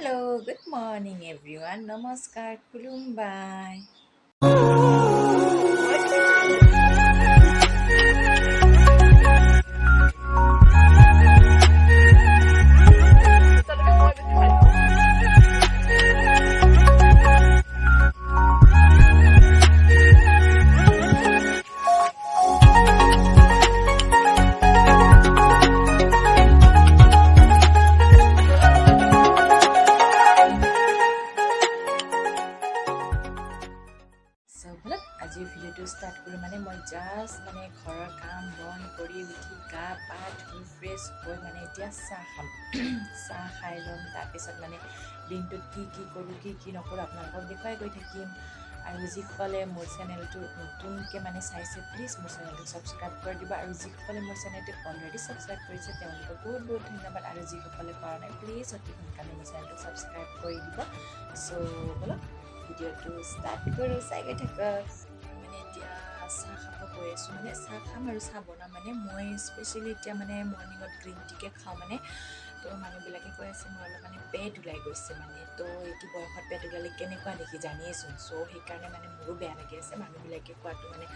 Hello, good morning everyone. নমস্কাৰ, খুলুমবাই। চ' ব'লক, আজিৰ ভিডিঅ'টো ষ্টাৰ্ট কৰোঁ। মানে মই জাষ্ট মানে ঘৰৰ কাম বন কৰি উঠি, গা পা ধুই ফ্ৰেছ হৈ মানে এতিয়া চাহ খাম। চাহ খাই ল'ম, তাৰপিছত মানে দিনটোত কি কি কৰোঁ, কি কি নকৰোঁ আপোনালোকক দেখুৱাই গৈ থাকিম। আৰু যিসকলে মোৰ চেনেলটো নতুনকৈ মানে চাইছে, প্লিজ মোৰ চেনেলটো ছাবস্ক্ৰাইব কৰি দিব। আৰু যিসকলে মোৰ চেনেলটো অলৰেডি ছাবস্ক্ৰাইব কৰিছে, তেওঁলোকক বহুত বহুত ধন্যবাদ। আৰু যিসকলে কৰা নাই, প্লিজ অতি সোনকালে মোৰ চেনেলটো ছাবস্ক্ৰাইব কৰি দিব। চ' ব'লক, ভিডিঅ'টো ষ্টাৰ্ট কৰোঁ, চাই গৈ থাকক। মানে এতিয়া চাহ খাব গৈ আছোঁ, মানে চাহ খাম আৰু চাহ বনাম। মানে মই স্পেচিয়েলি এতিয়া মানে মৰ্ণিঙত গ্ৰীণ টিকে খাওঁ। মানে তো মানুহবিলাকে কৈ আছে মোৰ অলপ মানে পেট ওলাই গৈছে। মানে তো এইটো বয়সত পেট ওলালে কেনেকুৱা দেখি জানিয়েচোন। চ' সেইকাৰণে মানে মোৰো বেয়া লাগি আছে, মানুহবিলাকে কোৱাটো মানে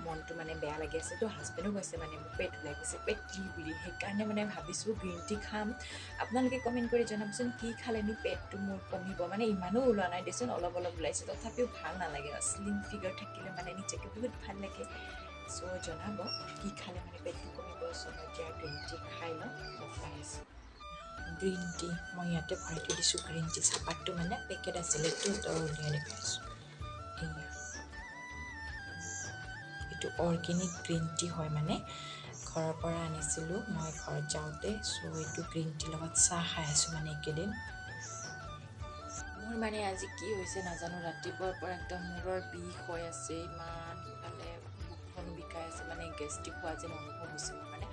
মনটো মানে বেয়া লাগি আছে। তো হাজবেণ্ডো কৈছে মানে মোৰ পেট ওলাই গৈছে, পেট কি বুলি। সেইকাৰণে মানে ভাবিছোঁ গ্ৰীণ টি খাম। আপোনালোকে কমেণ্ট কৰি জনাবচোন, কি খালেনো পেটটো মোৰ কমিব? মানে ইমানো ওলোৱা নাই দেচোন, অলপ অলপ ওলাইছে, তথাপিও ভাল নালাগে। শ্লিম ফিগাৰ থাকিলে মানে নিজকে বহুত ভাল লাগে। চ' জনাব কি খালে মানে পেটটো কমিব। চ' মই এতিয়া গ্ৰীণ টি খাই লওঁ, লগ পাই আছোঁ। গ্ৰীণ টি মই ইয়াতে ভৰাই থৈ দিছোঁ। গ্ৰীণ টি চাহপাতটো মানে পেকেট আছিলেতো, তো উলিয়াই দেখুৱাইছোঁ। এয়া এইটো অৰ্গেনিক গ্ৰীণ টি হয়, মানে ঘৰৰ পৰা আনিছিলোঁ মই ঘৰত যাওঁতে। চ' এইটো গ্ৰীণ টিৰ লগত চাহ খাই আছোঁ মানে এইকেইদিন। মোৰ মানে আজি কি হৈছে নাজানো, ৰাতিপুৱাৰ পৰা একদম মূৰৰ বিষ হৈ আছে ইমান, ইফালে বুকুখনো বিষাই আছে। মানে গেষ্ট্ৰিক হোৱা যেন অনুভৱ হৈছে মোৰ। মানে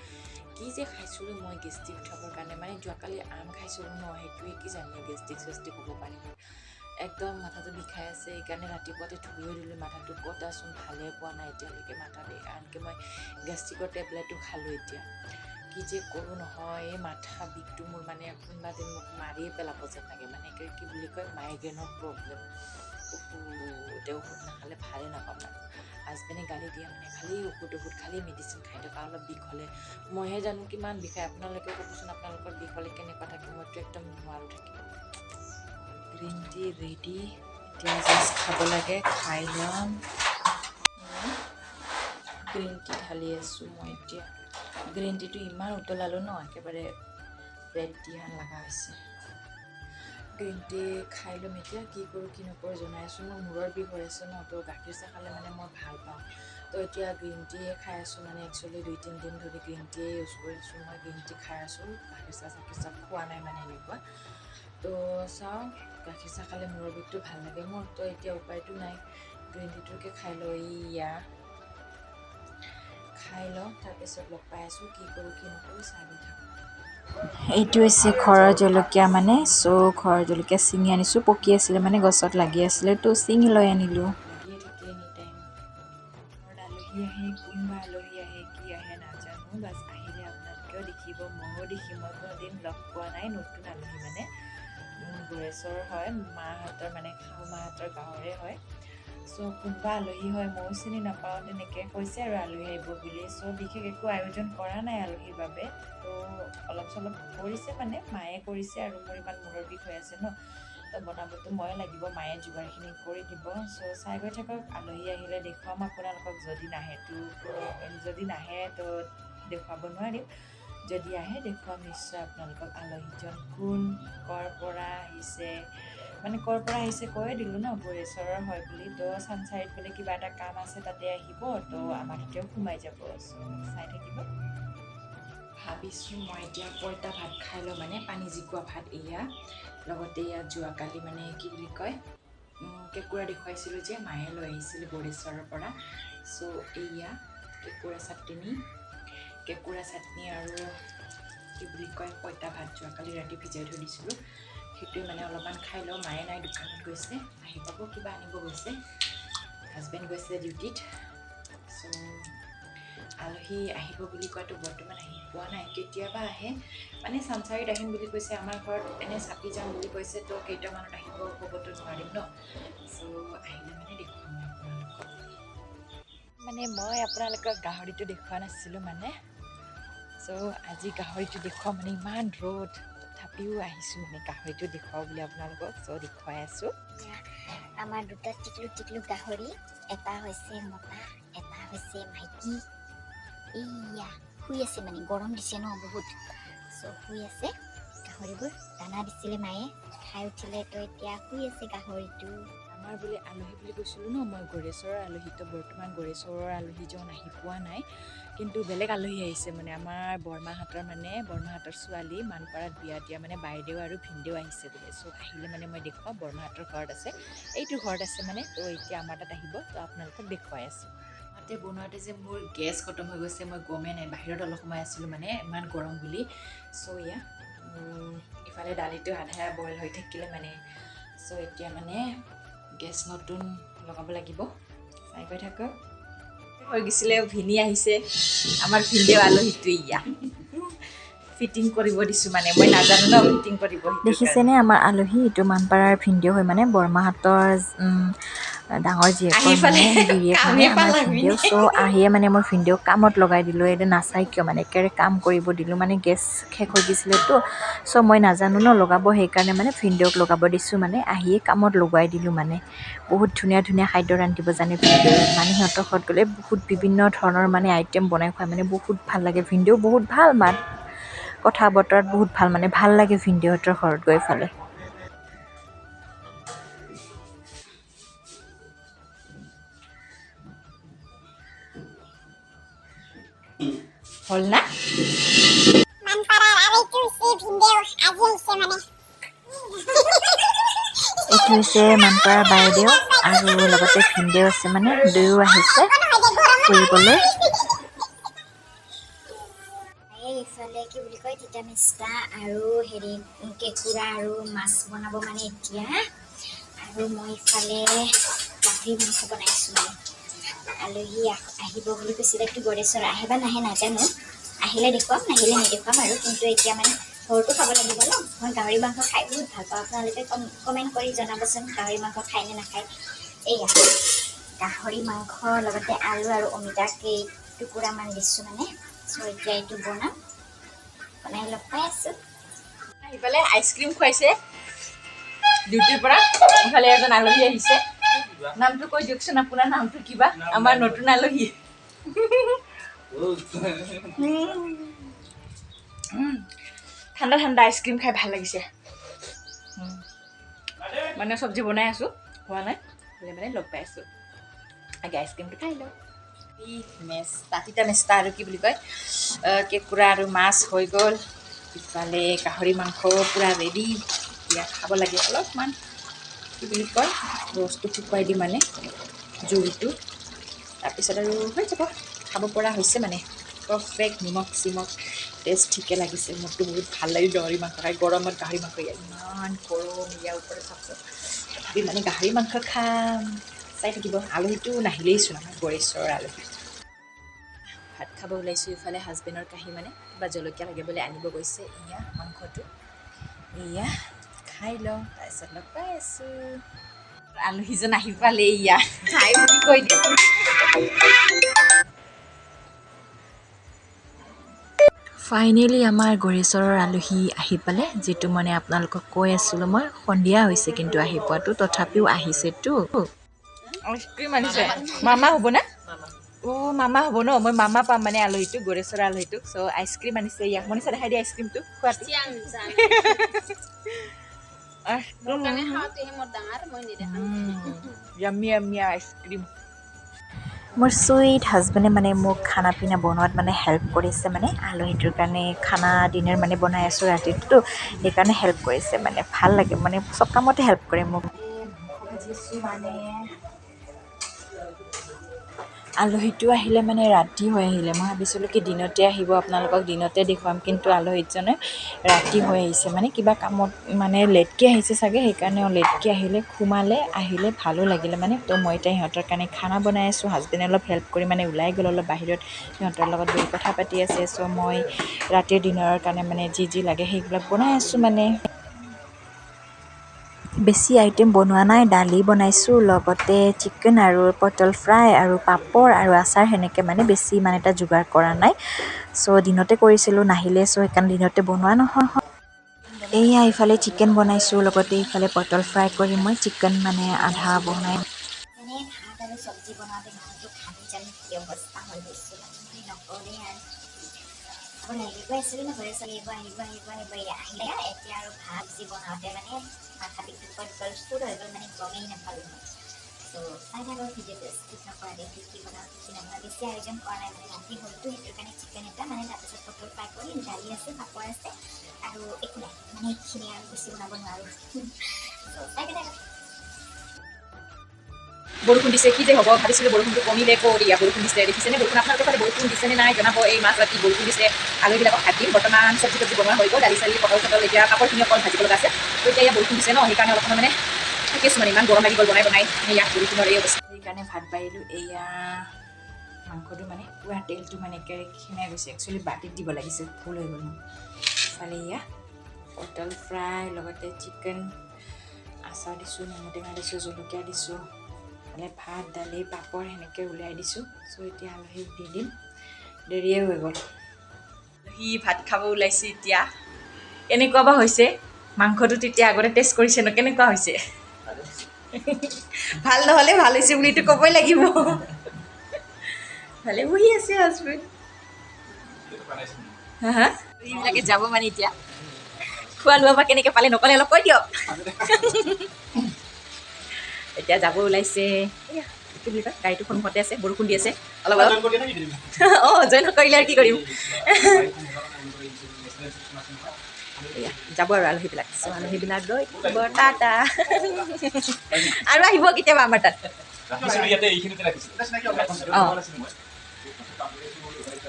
কি যে খাইছিলোঁ মই গেষ্ট্ৰিক উঠাবৰ কাৰণে? মানে যোৱাকালি আম খাইছিলোঁ ন, সেইটোৱে কি জানি গেষ্ট্ৰিক চেষ্ট্ৰিক হ'ব পাৰে মোৰ। একদম মাথাটো বিষাই আছে, সেইকাৰণে ৰাতিপুৱাতে ধুইও দিলোঁ মাথাটো। ক'তাচোন ভালে পোৱা নাই এতিয়ালৈকে মাথা বিষ। আনকি মই গেষ্ট্ৰিকৰ টেবলেটো খালোঁ। এতিয়া কি যে কৰোঁ নহয়, এই মাথা বিষটো মোৰ মানে কোনোবা দিন মোক মাৰিয়ে পেলাব যেন লাগে। মানে কি কি বুলি কয়, মাইগ্ৰেইনৰ প্ৰব্লেম। এতিয়া ঔষধ নাখালে ভালে নাপাম আৰু। হাজবেণ্ডে গালি দিয়ে, মানে খালি ঔষধ ঔষধ, খালি মেডিচিন খাই থকা অলপ বিষ হ'লে। মইহে জানো কিমান বিষায়। আপোনালোকে ক'বচোন, আপোনালোকৰ বিষ হ'লে কেনেকুৱা থাকে? মইতো একদম নোৱাৰোঁ থাকিব। গ্ৰীণ টি ৰেডি, এতিয়া জাষ্ট খাব লাগে, খাই ল'ম। গ্ৰীণ টি ঢালি আছোঁ মই এতিয়া। গ্ৰীণ টিটো ইমান উতলালোঁ ন, একেবাৰে ৰেড টি হান লগা হৈছে। গ্ৰীণ টি খাই ল'ম। এতিয়া কি কৰোঁ কি নকৰোঁ জনাই আছোঁ। মোৰ মূৰৰ বিষ হৈ আছে ন, তো গাখীৰ চাহ খালে মানে মই ভাল পাওঁ। তো এতিয়া গ্ৰীণ টিয়ে খাই আছোঁ। মানে একচুৱেলি 2-3 দিন ধৰি গ্ৰীণ টিয়ে ইউজ কৰিছোঁ মই, গ্ৰীণ টি খাই আছোঁ। গাখীৰ চাহ চাখীৰ চাহ খোৱা নাই মানে এনেকুৱা। তো চাওঁ, গাখীৰ চাহ খালে মূৰৰ বিষটো ভাল লাগে মোৰ। তো এতিয়া উপায়টো নাই, গ্ৰীণ টিটোকে খাই লওঁ। ইয়া খাই লওঁ, তাৰপিছত লগ পাই আছোঁ। কি কৰোঁ কি নকৰোঁ চাই গৈ থাকোঁ। এইটো হৈছে ঘৰৰ জলকীয়া। মানে চ' ঘৰৰ জলকীয়া ছিঙি আনিছোঁ। পকি আছিলে, মানে গছত লাগি আছিলে, তো ছিঙি লৈ আনিলোঁ। লাগিয়ে থাকে এনি টাইম। ঘৰত আলহী আহে, কোনোবা আলহী আহে, কি আহে নাজানো, বাছ আহিলে আপোনালোকেও দেখিব, ময়ো দেখিম। মই কোনোদিন লগ পোৱা নাই। নতুন আলহী, মানে গোৰেশ্বৰ হয়, মাহঁতৰ মানে শাহু মাহঁতৰ গাঁৱৰে হয়। চ' কোনোবা আলহী হয়, ময়ো চিনি নাপাওঁ। তেনেকৈ কৈছে আৰু আলহী আহিব বুলি। চ' বিশেষ একো আয়োজন কৰা নাই আলহীৰ বাবে। তো অলপ চলপ কৰিছে, মানে মায়ে কৰিছে আৰু মোৰ ইমান মূৰৰ বিষ হৈ আছে ন, তো বনাবতো ময়ে লাগিব, মায়ে যোগাৰখিনি কৰি দিব। চ' চাই গৈ থাকক, আলহী আহিলে দেখুৱাম আপোনালোকক। যদি নাহেতো, যদি নাহে তো দেখুৱাব নোৱাৰিম। যদি আহে দেখুৱাম নিশ্চয় আপোনালোকক। আলহীজন কোন, ক'ৰ পৰা আহিছে, মানে ক'ৰ পৰা আহিছে কৈয়ে দিলোঁ ন, গোৰেশ্বৰৰ হয় বুলি। তো চানচাৰিত বোলে কিবা এটা কাম আছে, তাতে আহিব, তো আমাৰ তাতেও সোমাই যাব। চ' চাই থাকিব। ভাবিছোঁ মই এতিয়া পঁইতা ভাত খাই লওঁ, মানে পানী জিকোৱা ভাত। এয়া লগতে ইয়াত যোৱাকালি মানে কি বুলি কয়, কেঁকুৰা দেখুৱাইছিলোঁ যে, মায়ে লৈ আহিছিল গোৰেশ্বৰৰ পৰা। চ' এয়া কেঁকুৰা চাটনি, কেঁকুৰা চাটনি আৰু কি বুলি কয়, পঁইতা ভাত যোৱাকালি ৰাতি ভিজাই থৈ দিছিলোঁ, সেইটোৱে মানে অলপমান খাই লওঁ। মায়ে নাই, দোকানত গৈছে, আহি পাব, কিবা আনিব গৈছে। হাজবেণ্ড গৈছে ডিউটিত। চ' আলহী আহিব বুলি কোৱাটো বৰ্তমান আহি পোৱা নাই, কেতিয়াবা আহে মানে চামচাৰিত আহিম বুলি কৈছে, আমাৰ ঘৰত এনে চাপি যাম বুলি কৈছে। তো কেইটামানত আহিব ক'বতো নোৱাৰিম ন। চ' আহিলে মানে দেখুৱাম আপোনালোকক। মানে মই আপোনালোকক গাহৰিটো দেখুওৱা নাছিলোঁ মানে। চ' আজি গাহৰিটো দেখুওৱা মানে ইমান ৰ'দ তথাপিও আহিছোঁ মানে গাহৰিটো দেখুৱাওঁ বুলি আপোনালোকক। চ' দেখুৱাই আছোঁ। আমাৰ দুটা টিকলু টিকলু গাহৰি, এটা হৈছে মতা, এটা হৈছে মাইকী। এইয়া শুই আছে, মানে গৰম দিছে ন বহুত, চ' শুই আছে গাহৰিবোৰ। দানা দিছিলে মায়ে, খাই উঠিলে, তো এতিয়া শুই আছে গাহৰিটো। আমাৰ বোলে আলহী বুলি কৈছিলোঁ ন মই, গোৰেশ্বৰৰ আলহী। তো বৰ্তমান গোৰেশ্বৰৰ আলহীজন আহি পোৱা নাই, কিন্তু বেলেগ আলহী আহিছে মানে আমাৰ বৰমাহঁতৰ, মানে বৰমাহঁতৰ ছোৱালী মানপাৰাত বিয়া দিয়া মানে বাইদেউ আৰু ভিনদেউ আহিছে বোলে। চ' আহিলে মানে মই দেখুৱাম, বৰমাহঁতৰ ঘৰত আছে, এইটো ঘৰত আছে মানে। তো এতিয়া আমাৰ তাত আহিব, তো আপোনালোকক দেখুৱাই আছোঁ। তাতে বনোৱাতে যে মোৰ গেছ খতম হৈ গৈছে, মই গমেই নাই, বাহিৰত অলপ সময় আছিলোঁ মানে ইমান গৰম বুলি। চ' এয়া ইফালে দালিটো আধা বইল হৈ থাকিলে মানে। চ' এতিয়া মানে গেছ নতুন লগাব লাগিব, চাই গৈ থাকক। হৈ গৈছিলে, ভিনি আহিছে, আমাৰ ভিনদেউ আলহীটো। ইয়া ফিটিং কৰিব দিছোঁ মানে, মই নাজানো ন ফিটিং কৰিব। দেখিছেনে আমাৰ আলহী, এইটো মানপাৰাৰ ভিনদেউ হয় মানে বৰমাহঁতৰ ডাঙৰ জীয়েকৰ মানে গিৰিয়েক মানে আমাৰ ভিনদেউ। চ' আহিয়ে মানে মোৰ ভিনদেউক কামত লগাই দিলোঁ, এইটো নাচাই কিয় মানে একেবাৰে কাম কৰিব দিলোঁ মানে। গেছ শেষ হৈ গৈছিলেতো, চ' মই নাজানো ন লগাব, সেইকাৰণে মানে ভিনদেউক লগাব দিছোঁ মানে, আহিয়ে কামত লগাই দিলোঁ মানে। বহুত ধুনীয়া ধুনীয়া খাদ্য ৰান্ধিব জানে ভিনদেউৱে মানে, সিহঁতৰ ঘৰত গ'লে বহুত বিভিন্ন ধৰণৰ মানে আইটেম বনাই খুৱাই মানে, বহুত ভাল লাগে। ভিনদেউ বহুত ভাল, মাত কথা বতৰাত বহুত ভাল মানে, ভাল লাগে ভিনদেউহঁতৰ ঘৰত গৈ ফালে। হ'ল না? এইটো হৈছে মানপাৰাৰ বাইদেউ আৰু লগতে ভিনদেউ আছে মানে, দুয়ো আহিছে ফুৰিবলৈ। এইফালে কি বুলি কয়, তিতা মিষ্টা আৰু হেৰি কেঁকুৰা আৰু মাছ বনাব মানে এতিয়া। আৰু মই ইফালে গাহৰি মাংস বনাইছোঁ মানে। আলহী আহিব বুলি কৈছিলে, একটো গোৰেশ্বৰ আহে বা নাহে নাজানো, আহিলে দেখুৱাম, নাহিলে নেদেখুৱাম আৰু। কিন্তু এতিয়া মানে ঘৰতো খাব লাগিব ন। মই গাহৰি মাংস খাই বহুত ভাল পাওঁ, আপোনালোকে কমেণ্ট কৰি জনাবচোন গাহৰি মাংস খায় নে নাখায়। এইয়া গাহৰি মাংস লগতে আলু আৰু অমিতা কেইটুকুৰামান দিছোঁ মানে। চ' এতিয়া এইটো বনাম, বনাই লগ পাই আছোঁ। আহি পেলাই আইচক্ৰীম খুৱাইছে ডিউটিৰ পৰা। ইফালে এজন আলহী আহিছে, নামটো কৈ দিয়কচোন, আপোনাৰ নামটো কিবা? আমাৰ নতুন আলহী। ঠাণ্ডা ঠাণ্ডা আইচক্ৰীম খাই ভাল লাগিছে। মানে চব্জি বনাই আছোঁ, হোৱা নাই, হ'লে মানে লগ পাই আছোঁ। আগে আইচক্ৰীমটো খাই লওঁ। মেষ্টা, তিতা মেষ্টা আৰু কি বুলি কয়, কেঁকুৰা আৰু মাছ হৈ গ'ল। ইফালে গাহৰি মাংস পূৰা ৰেডি, এতিয়া খাব লাগে। অলপমান কি বুলি কয়, ৰসটো শুকুৱাই দিম মানে জোলটো, তাৰপিছত আৰু হৈ যাব, খাব পৰা হৈছে মানে। পাৰফেক্ট, নিমখ চিমখ টেষ্ট ঠিকে লাগিছে। মোৰতো বহুত ভাল লাগিল গাহৰি মাংস খাই। গৰমত গাহৰি মাংস, ইয়াত ইমান গৰম, ইয়াৰ ওপৰত চাওকচোন, তথাপি মানে গাহৰি মাংস খাম, চাই থাকিব। আলহীটো নাহিলেইচোন, আমাৰ গোৰেশ্বৰৰ আলহী। ভাত খাব ওলাইছোঁ। ইফালে হাজবেণ্ডৰ কাঁহী মানে কিবা জলকীয়া লাগে বোলে, আনিব গৈছে। এয়া মাংসটো, এয়া খাই লওঁ, তাৰপিছত লগ পাই আছোঁ। আলহীজন আহি পালে, এয়া খাই বুলি কৈ দিওঁ। ফাইনেলি আমাৰ গোৰেশ্বৰৰ আলহী আহি পালে, যিটো মানে আপোনালোকক কৈ আছিলোঁ মই। সন্ধিয়া হৈছে কিন্তু আহি পোৱাটো, তথাপিও আহিছেতো। আইচক্ৰীম আনিছে। মামা হ'ব না? অ' মামা হ'ব ন? মই মামা পাম মানে আলহীটোক, গোৰেশ্বৰৰ আলহীটোক। চ' আইচক্ৰীম আনিছে। ইয়াক মনিষা দেখাই দিয়া আইচক্ৰীমটো খোৱাটো। Yummy yummy ice cream. মোৰ চুইট হাজবেণ্ডে মানে মোক খানা পিনা বনোৱাত মানে হেল্প কৰিছে মানে, আলহীটোৰ কাৰণে খানা ডিনাৰ মানে বনাই আছোঁ ৰাতিটোতো, সেইকাৰণে হেল্প কৰিছে মানে, ভাল লাগে মানে, চব কামতে হেল্প কৰে মোক। ভাজি আছোঁ মানে। আলহীটো আহিলে মানে ৰাতি হৈ আহিলে। মই ভাবিছিলোঁ কি দিনতে আহিব, আপোনালোকক দিনতে দেখুৱাম, কিন্তু আলহীজনে ৰাতি হৈ আহিছে, মানে কিবা কামত মানে লেটকৈ আহিছে চাগে, সেইকাৰণে লেটকৈ আহিলে, সোমালে, আহিলে ভালো লাগিলে মানে। তো মই এতিয়া সিহঁতৰ কাৰণে খানা বনাই আছোঁ। হাজবেণ্ডে অলপ হেল্প কৰি মানে ওলাই গ'ল অলপ বাহিৰত, সিহঁতৰ লগত বহি কথা পাতি আছে। চ' মই ৰাতিৰ ডিনাৰৰ কাৰণে মানে যি যি লাগে সেইবিলাক বনাই আছোঁ। মানে বেছি আইটেম বনোৱা নাই, দালি বনাইছোঁ, লগতে চিকেন আৰু পটল ফ্ৰাই আৰু পাপৰ আৰু আচাৰ, সেনেকৈ মানে বেছি ইমান এটা যোগাৰ কৰা নাই। চ' দিনতে কৰিছিলোঁ, নাহিলে, চ' সেইকাৰণে দিনতে বনোৱা নহ'ল। এইয়া ইফালে চিকেন বনাইছোঁ, লগতে ইফালে পটল ফ্ৰাই কৰি মই চিকেন মানে আধা বনাই মানে ভাত আৰু চব্জি বনাওঁতে মানুহটো ঘামি জামি কি অৱস্থা হৈ গৈছিল, মানে নক'লেই আৰু। আপোনালোকে কৈ আছিলোঁ ন, ঘৰে আহিব আহিব আহিব আহিব, আহিলে। এতিয়া আৰু ভাত চব্জি বনাওঁতে মানে মাথা বিষ দুপৰ দুপৰ ফুল হৈ গ'ল, মানে গমেই নাপালোঁ মই। চ' চাই থাকক ভিডিঅ'টো, স্কিপ নকৰাকৈ, কি কি বনাওঁ কি কি নবনাওঁ। বেছি আয়োজন কৰা নাই, মানে ৰাতি হ'লতো, সেইটো কাৰণে চিকেন এটা মানে তাৰপিছত পটল ফ্ৰাই কৰিম, দালি আছে, পাপৰ আছে আৰু একো নাই, মানে এইখিনি আৰু বেছি বনাব নোৱাৰোঁ। চ' চাই থাকক। বৰষুণ দিছে, কি যে হ'ব ভাবিছিলোঁ। বৰষুণটো কমিলে, ক'ত দিয়া বৰষুণ দিছে, দেখিছেনে বৰষুণ? আপোনালোকৰ ফালে বৰষুণ দিছেনে নাই জনাব। এই মাজ ৰাতি বৰষুণ দিছে। আলহীবিলাকক ভাত দিম। বৰ্তমান চব্জি তব্জি বনোৱা হৈ গ'ল, দালি চালি, পটল চটল, এতিয়া পাপৰখিনি অকল ভাজিব লগা আছে। তো এতিয়া ইয়াত বৰষুণ দিছে ন, সেইকাৰণে অলপমান মানে থাকি আছোঁ। মানে ইমান গৰম লাগি গ'ল বনাই বনাই, ইয়াত বৰষুণৰ এই অৱস্থা। সেইকাৰণে ভাত বাঢ়িলোঁ। এয়া মাংসটো মানে পূৰা তেলটো মানে একেবাৰে খিনাই গৈছে। একচুৱেলি বাতিত দিব লাগিছিল, ভুল হৈ গ'ল মোৰ। ইফালে এয়া পটল ফ্ৰাই, লগতে চিকেন, আচাৰ দিছোঁ, নেমু টেঙা দিছোঁ, জলকীয়া দিছোঁ, মানে ভাত, দালি, পাপৰ সেনেকৈ উলিয়াই দিছোঁ। চ' এতিয়া আলহীক দি দিম, দেৰিয়ে হৈ গ'ল। সি ভাত খাব ওলাইছে এতিয়া। কেনেকুৱা বা হৈছে মাংসটো? তেতিয়া আগতে টেষ্ট কৰিছে ন, কেনেকুৱা হৈছে? ভাল নহ'লে ভাল হৈছে বুলিতো ক'বই লাগিব। ভালে বহি আছে হাজবেণ্ড। হা হা, এইবিলাকে যাব মানে এতিয়া। খোৱা লোৱা বা কেনেকৈ পালে নক'লে, অলপ কৈ দিয়ক। এতিয়া যাব ওলাইছে। এয়া কি বুলি কয়, গাড়ীটো সন্মুখতে আছে। বৰষুণ দি আছে অলপ অলপ। অঁ, জইন নকৰিলে আৰু কি কৰিম? এয়া যাব আৰু আলহীবিলাক। চ' আলহীবিলাক গৈ থাকিব, টাটা। আৰু আহিব কেতিয়াবা আমাৰ তাত। অঁ,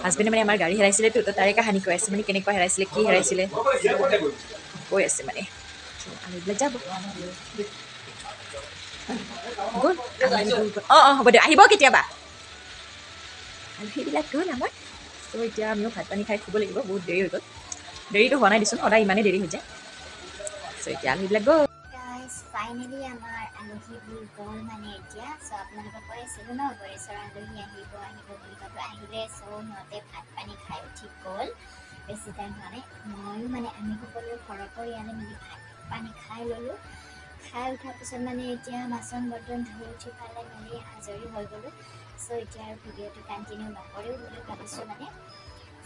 হাজবেণ্ডে মানে আমাৰ গাড়ী হেৰাইছিলেতো, তো তাৰে কাহানী কৈ আছে, মানে কেনেকুৱা হেৰাইছিলে, কি হেৰাইছিলে কৈ আছে। মানে আলহীবিলাক যাব গ'ল। অঁ অঁ, হ'ব দিয়ক, আহিব কেতিয়াবা। আলহীবিলাক গ'ল আমাৰ। চ' এতিয়া আমিও ভাত পানী খাই শুব লাগিব, বহুত দেৰি হৈ গ'ল। দেৰিটো হোৱা নাই দিচোন, সদায় ইমানেই দেৰি হৈ যায়। চ' এতিয়া আলহীবিলাক গ'ল। গাইজ, ফাইনেলি আমাৰ আলহীবোৰ গ'ল মানে এতিয়া। চ' আপোনালোকক কৈ আছিলোঁ ন, গৰেশ্বৰ আলহী আহিব আহিব বুলি কোৱাটো, আহিলে। চ' সিহঁতে ভাত পানী খাই উঠি গ'ল, বেছি টাইম হোৱা নাই। ময়ো মানে আমি সকলোৱে ঘৰৰ পৰিয়ালে মিলি ভাত পানী খাই ল'লোঁ। খাই উঠাৰ পিছত মানে এতিয়া বাচন বৰ্তন ধুই উঠি পেলাই মেলি আজৰি হৈ গ'লোঁ। চ' এতিয়া আৰু ভিডিঅ'টো কণ্টিনিউ নকৰিও বুলি ভাবিছোঁ মানে।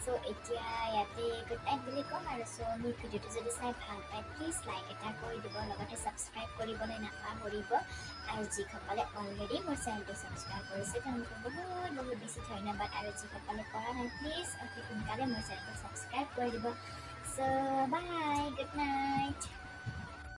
চ' এতিয়া ইয়াতে গুড নাইট বুলি ক'ম আৰু। চ' মোৰ ভিডিঅ'টো যদি চাই ভাল পায়, প্লিজ লাইক এটা কৰি দিব, লগতে ছাবস্ক্ৰাইব কৰিবলৈ নাপাহৰিব। আৰু যিসকলে অলৰেডি মোৰ চেনেলটো ছাবস্ক্ৰাইব কৰিছে, তেওঁলোকক বহুত বহুত বেছি ধন্যবাদ। আৰু যিসকলে কৰা নাই, প্লিজ অতি সোনকালে মোৰ চেনেলটো ছাবস্ক্ৰাইব কৰি দিব। চ' বাই, গুড নাইট।